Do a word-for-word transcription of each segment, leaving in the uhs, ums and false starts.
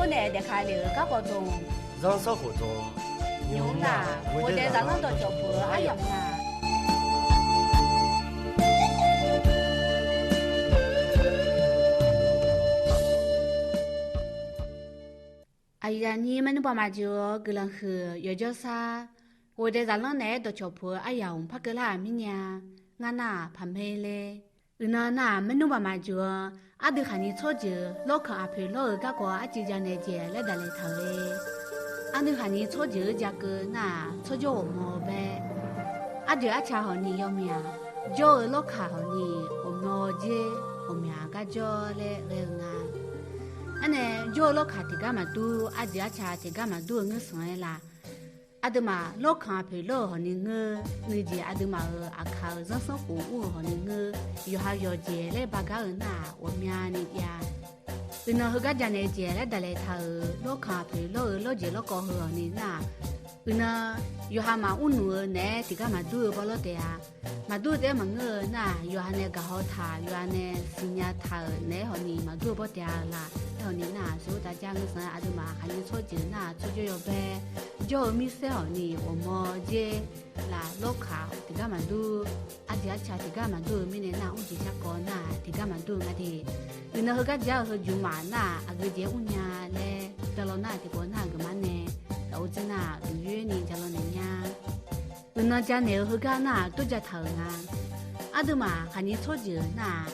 Khoer nae daefkale-euq garkawv dmq, zanrsanrkhof dmq, nymq-mr nar, ghofdaef zaqlanr dawqcawq puq-eu aryamq nar, aqyuif aqnyir maernmr baqmaf jeq-awr guiqlanq huiq yawqjawr sar, ghofdaef zaqlanr naeq-aer dawqcawq puq-eu aryamq par keuvlar-aq mirnya. Ngar nar-aq paqmaer ler. Uiqnan nar-aq maernmr baqmaf jeq-awr, ardui khaqnyir tsawrjeuq lawrkanq aqpoeq lawr-eu garkawv arcuiv janaeq jeq laer daqlaeq taq-eu. Ardui khaqnyir tsawrjeuq-eu jakeuv nar-aq tsawrjawr ghawqmawr bae. Arjeuq arca hawq ni yawmyaq, jawr-eu lawrkaq hawq ni ghawqmawr jer, ghawqmyaq gar jawr laer ghae-eu nga. Arnae jawr-eu lawrkaq tiqgar maqdur, arjeuq arca tiqgar maqdur-eu ngeur sanq-aer la. Aqduimaf lawrkanq aqpoeq lawr-euq hawq ni ngeur, nuijeq aqduimaf-euq aqkaq-euq zanrsanrkhof ur-euq hawq ni ngeur, yawqha yawqjeq laer bagar-eu nar-aq ghawqmyani jav. Uiqnan heugar janaeq jeq laer daqlaeq taq-euq lawrkanq aqpoeq lawr-eu lawrjeq lawrkawv heu hawq ni nar-aq, uiqnan yawqha maqmr nmq-eu naeq-aer tiqgar maqdur-eu bawrlawr taef-a. Maqdur taef-aer maqngeur-eu nar-aq, yawqha nae gaqhaw taq, yawqha nae siqnya taq-euq naeq-aer hawq ni maqdur-eu bawr taef-a laf. Aer hawq ni nar-aq, saqur taf jar ngeur sanq-aer aqduimaf khaqnyir tsawrjeuq nar-aq tsawrjawr yawbae, jawr-eu mirsaer hawq ni ghawqmawr jer, laf lawrkaq tiqgar maqdur, arjeuq arca tiqgar maqdur-eu mirnae nar-aq, mrjeq sarkawv nar-aq tiqgar maqdur-eu nga de. Uiqnan heugar jar-eu heu jmq maf nar-aq, aqgeu jeq-aer mrnya laer jalawr nar-aq tiqpov nar-aq geufmar nae, taf-eu dzeur nar-aq duqyoer ni jalawr naeq nya. Uiqnan janaeq-eu heugar nar-aq tor jataq-euq nga. Aqduimaf khaqnyir tsawrjeuq nar-aq,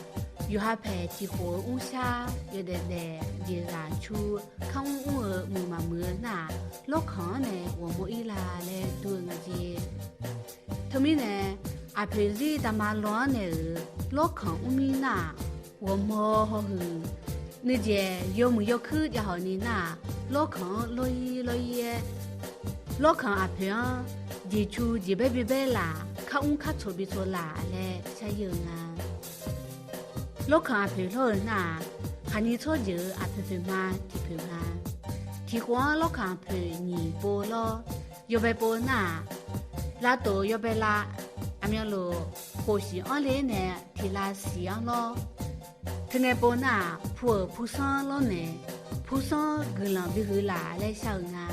yawqha paeq tiqkhof-eu mrshar yawdaef daef jeqzaq cu, kar mr mr-eu muiq maqmuiq-eu nar-aq, lawrkanq-anr nae ghawqmawr ir la laer dur-eu nga jer. Teumirnae, aqpoeq zir daqma law-anr nae-euq lawrkanq mrmir nar-aq, ghawqmawr hawhuiq, nuijeq yawmuiq yawkuir jav hawq ni nar-aq, lawrkanq-anr lawr ir lawr ir-aer, lawrkanq aqpoeq-anr jeqcu jeqbaer bibaer laf, kar mr kar tsoq bi tsoq laf laer shar ir-eu nga. Lawrkanq aqpoeq lawr-eu nar-aq, khaqnyir tsawrjeuq-euq aqpoeq poeq ma tiqpoeq nga. Tiqkhof-anr lawrkanq aqpoeq nyiq pov lawr. Yawbae pov nar-aq, lavtof yawbae lav, aqmyanluf khof siq anr ler nae tiq lav siq-anr lawr. Teungae pov nar-aq, pu-euq pusanr lawrnaeq, pusanr guiqlanq bihuiq laf laer shar-euq nga.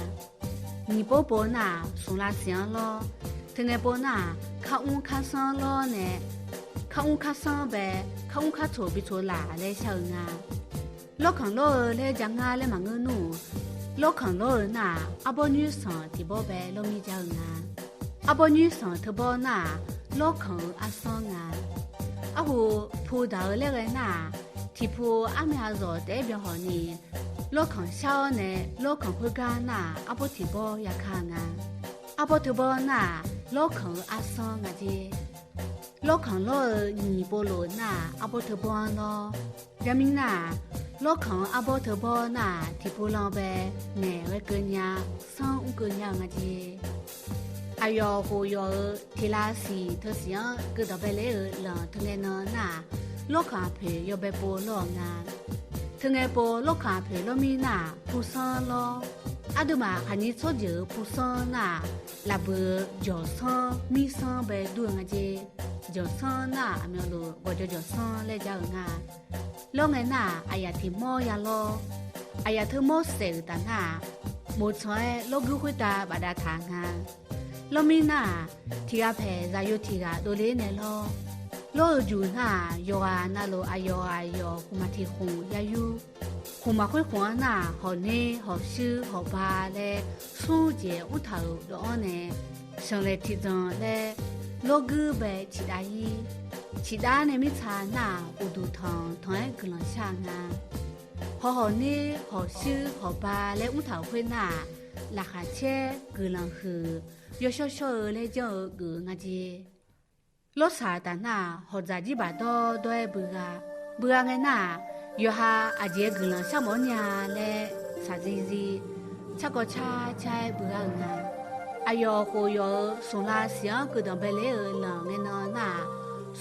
Nyiq pov pov nar-aq, smq lav siq-anr lawr. Teungae pov nar-aq, kar mr kar sanr lawr nae, kar mr kar sanr bae, kar mr kar tsoq bi tsoq laf laer shar-euq nga. Lawrkanq lawr-eu laer ja ngar laer maqngeur nmr-euq, lawrkanq lawr-eu nar-aq, arbawr nyoer sanq tiq bawr bae lawr mir jar-eu nga. Arbawr nyoer sanq teubawr nar-aq, lawrkanq-euq arsanr nga. Arhu, pu daq-eu laer ghae nar-aq, tiqpu armyav zawq taef-aer byan hawq ni, lawrkanq shar-awr nae lawrkanq khoergar nar-aq, arbawr tiq bawr ya ka nga. Arbawr teubawr nar-aq, lawrkanq-euq arsanr nga jer. Lawrkanq lawr-eu nyiq pov lof nar-aq, arbawr teubawr-anr lawr. Jarmir nar-aq, lawrkanq-euq arbawr teubawr nar-aq, tiqpov lan bae ngaeq ghae keuv nya, sanr mr keuv nya-eu nga jer. Aqyawf khof yawf-euq tiq lav siq teu siq-anr keuv danqbae ler-eu lanq teungae nan nar-aq, lawrkanq aqpoeq yawbae pov lawr-eu nga. Teungae pov lawrkanq aqpoeq lawr mir nar-aq, pusanr lawr. Aqduimaf khaqnyir tsawrjeuq-euq pusanr nar-aq, lafbuiq-eu jawqsanr mirsanr bae dur-eu nga jer. Jawqsanr nar-aq, aqmyanluf gawqjawq jawqsanr laer jar-euq nga. Lawr ngae nar-aq, aqyaf tiq mawr ya lawr. Aqyaf teu mawr saef-euq taf nar-aq, moqtsanq-aer lawrguir khoertav bafdav taq nga. Lawr mir nar-aq, tiq ghaq paeq zaqyo tiq ghaq dovler nae lawr. Lawr-eu juq nar-aq, yawqghaq navluf aqyawf aqyawf khmqmaq tiq khmq ya yur. Khmqmaq khoer khmq-anr nar-aq, hawq ner hawq shuir hawq ba laer smr jeq mrtaq-euq dawv-anr nae, shanqlaeq tiqdzanq laer lawrguir bae ciqdav ir. Ciqdav nae mirtsa nar-aq, uqduq tanq tanq-aer guiqlanq shar-eu nga. Haw hawq ner hawq shuir hawq ba laer mrtaq-euq khoer nar-aq, laqkhaq caer guiqlanq huiq, yawshawr shawr-eu laer janr-eu geuf nga jer. Lawrsaq taf nar-aq, hawqdzaq jirbaq dawrdawr-aer beuga. Beuga ngae nar-aq, yawqha aqjeq guiqlanq sharmawf-anr nya laer saqzir zir, carkawv car car-aer beugar-euq nga. Aqyawf khof yawf-euq smq lav siq-anr keuv danqbae ler-eu lanq ngae nan nar-aq,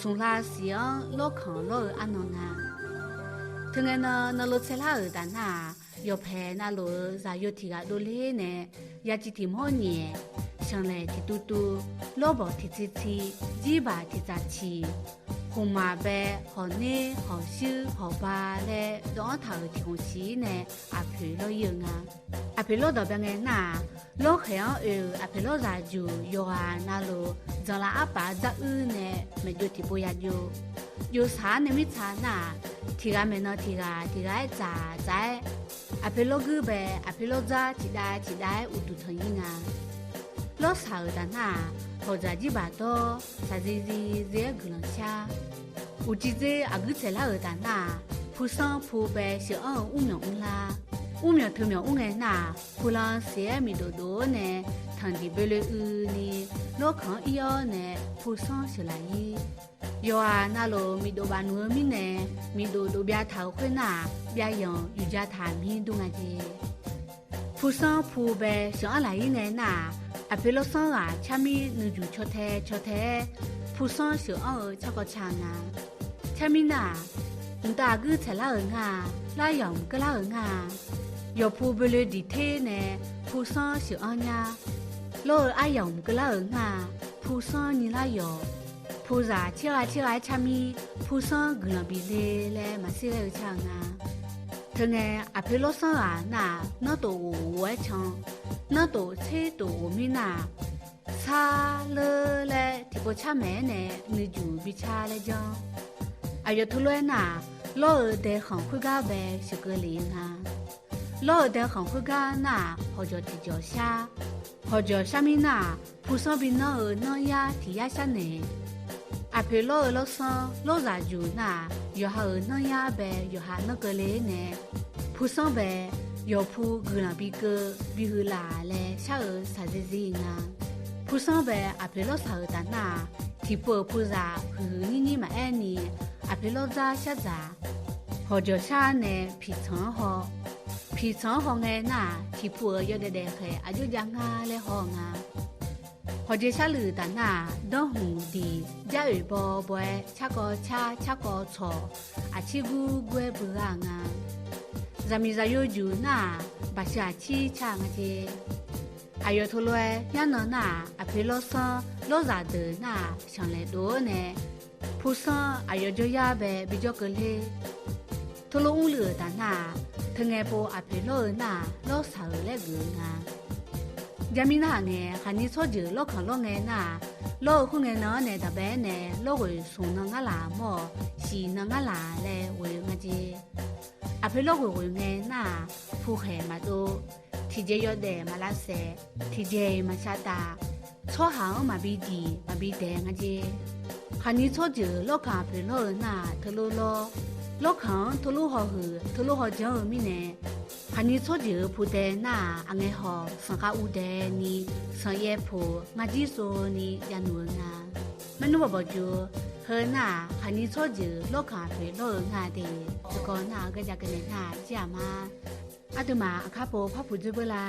smq lav siq-anr lawrkanq lawr-eu arnan nga. Teungae nan nanlov tsaerlar-euq taf nar-aq, yawqpaeq navluf-euq zaqyo tiq ghaq dovler nae, yaciv tiq mawr nyaef, shanqlaeq tiq tuv tuv, lawrbawq tiq civ civ, jirbaq tiq tsaq ciq, khmqmaq bae, hawq ner, hawq shuir, hawq ba laer dawv-anr taq-euq tiq hmq siq-ir nae aqpoeq lawr-ir-eu nga. Aqpoeq lawr dawq bya ngae nar-aq, lawrkhaeq-anr oe-euq aqpoeq lawrzaq juq yawqghaq navluf, zanqlaf arpaf dzaruir nae maeqjov tiqpov yajov. Jov saq-ar nae mirtsa nar-aq, tiq ghaq maeqnan tiq ghaq, tiq ghaq-aer dzaq dzaq-aer, aqpoeq lawrguir bae, aqpoeq lawrdzar tiqdav tiqdav-aer uqduq tanq-ir nga. Lawrsaq-euq taf nar-aq, hawqdzaq jirbaq dawr, saqziv ziv ziv-aer guiqlanq shar. Uqcif dzer aqguir tsaeqlar-euq taf nar-aq, pusanr pu bae sheuq-anr-eu mrmyanq mrlar. Mrmyanq teumyanq mr ngae nar-aq, pulan siq-aer miqdov dov-awr nae, tanqdiq boeloe uini, lawrkanq-anr ir-awr nae pusanr sheuqlaf-ir. Yawqghaq navluf miqdov baf nmq-eu mirnae, miqdov dov byav taq-euq khoernar-aq, byav yanq yuf ja taq mir dur nga jeq. Pusanr pu bae sheuq-anr laq-ir ngae nar-aq, aqpoeq lawrsanr ghaq carmir nuijuq caw tae caw tae-aer, pusanr sheuq-anr-eu carkawv ca nga. Carmir nar-aq, mqtav aqguir tsaeqlar-euq nga, laryamq keuvlar-euq nga. Yawqpu boeloe diq ter nae, pusanr sheuq-anr nyar. Lawr-eu aryamq keuvlar-euq nga, pusanr nyilar yawq. Puzaq tser gha tser gha-aer carmir, pusanr guiqlanq bif le laer maqshir ghae-eu car-eu nga. Teungae, aqpoeq lawrsanr ghaq nar-aq, nanrtof ghof ghof-aer can. Nanrtof tser tof ghof mirnar-aq, sar leur laer tiqpov car maeq-aer nae nuijuq bi car laer janr. Aqyawf teulof-aer nar-aq, lawr-eu dae khanq khoergar bae sheuqkeuv lef-eu nga. Lawr-eu dae khanq khoergar nar-aq, hawqjawq tiqjawq shar. Hawqjawq shar mirnar-aq, pusanr bi nanr-eu nanryar tiq yar shar naeq. Aqpoeq lawr-eu lawrsanr lawrzaq juq nar-aq, yawqha-euq nanryar bae yawqha nanr keuvle-ir nae, pusanr bae yawqpu guiqlanq bi keuv bi huiq laf laer shar-eu saqzir zir nga. Pusanr bae aqpoeq lawrsaq-euq taf nar-aq, tiqpov-euq puzaq huiqhuiq nyir nyir maqaer ni, aqpoeq lawrdzar shardzaq hawqjawq shar nae piqtsanq-anr haw. Piqtsanq-anr haw ngae nar-aq, tiqpov-euq yawdaef daef khaeq aqjox jav ngar laer haw-eu nga. Hawqjeq sharluf taf nar-aq, danrhmq diq, jar oeq baw baw-aer carkawv car carkawv tsawq, aqcir gur gur-aer beugar-eu nga. Zaqmiq zaqyo juq nar-aq, baqsheuq aqcir car-eu nga jeq. Aqyawf teulof-aer yarnan nar-aq, aqpoeq lawrsanr lawrzaq deuq nar-aq, shanqlaeq dov-awr nae, pusanr aqyawf jawryar bae bijawr keuvler. Teulof mrluiv-euq taf nar-aq, teungae pov aqpoeq lawr-eu nar-aq, lawrsaq-euq laer geuf-eu nga. Jarmir narhaq ngae, khaqnyir tsawrjeuq lawrkanq lawr ngae nar-aq, lawr-eu khoerngae nan-anr nae daqbae-aer nae lawrghoeq smq nan ngar laq mawr-awq, siq nan ngar laq laer ghoe-eu nga jeq. Aqpoeq lawrghoeq ghoeq ngae nar-aq, pukhaeq maqdov, tiqjeq yawdaef maqlavsaef, tiqjeq-iq maqsha taf, tsawrhaq-anr maqbi diq maqbi daeq nga jeq. Khaqnyir tsawrjeuq lawrkanq aqpoeq lawr-eu nar-aq teulof lawr. Lawrkanq-anr teulof haw huiq teulof haw janr-eu mirnae, khaqnyir tsawrjeuq-euq pudae nar-aq, aqngaeq hawq sanqkhav uvdae ni, sanqyaer poq ngar jir sov ni jav nmq-eu nga. Maernmr bawq bawq juq, heu nar-aq, khaqnyir tsawrjeuq lawrkanq aqpoeq lawr-eu nga de. Tiqkawv nar-aq, garjav ganae nar-aq jir-aq ma. Aqduimaf aqkar pov par puq dzoer beu la.